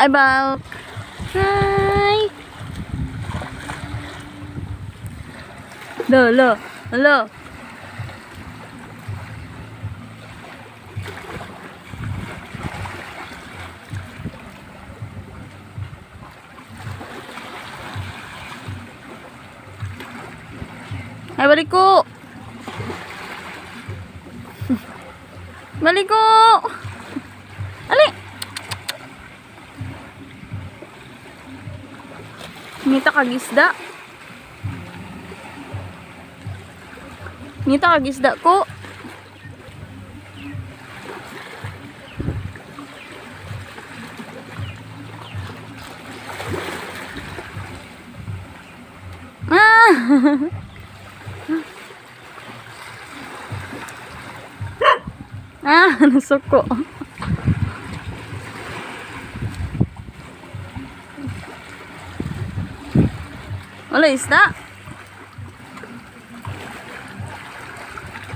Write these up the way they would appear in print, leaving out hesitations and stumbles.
Hi, Balk. Hi. Lo, lo, lo. Ay, baliko. Baliko. Ali. Ngita kag isda. Ngita kag isda ko. Ah. Ah, nasuko. Wala isda.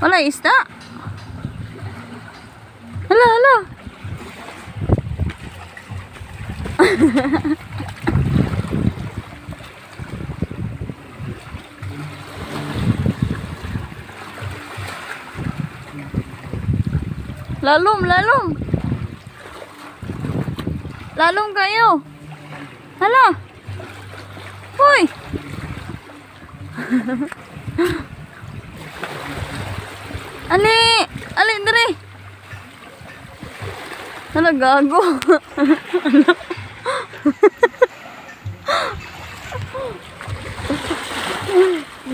Wala isda. Hala, hala. Lalom, lalom. Lalom kayo. Hala. Hoy. Ali, ali dre. Hala, gago.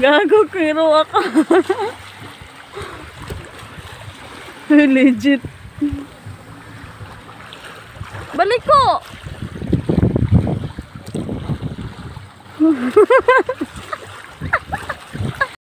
Gago, kiro ako. Legit. Balik ko.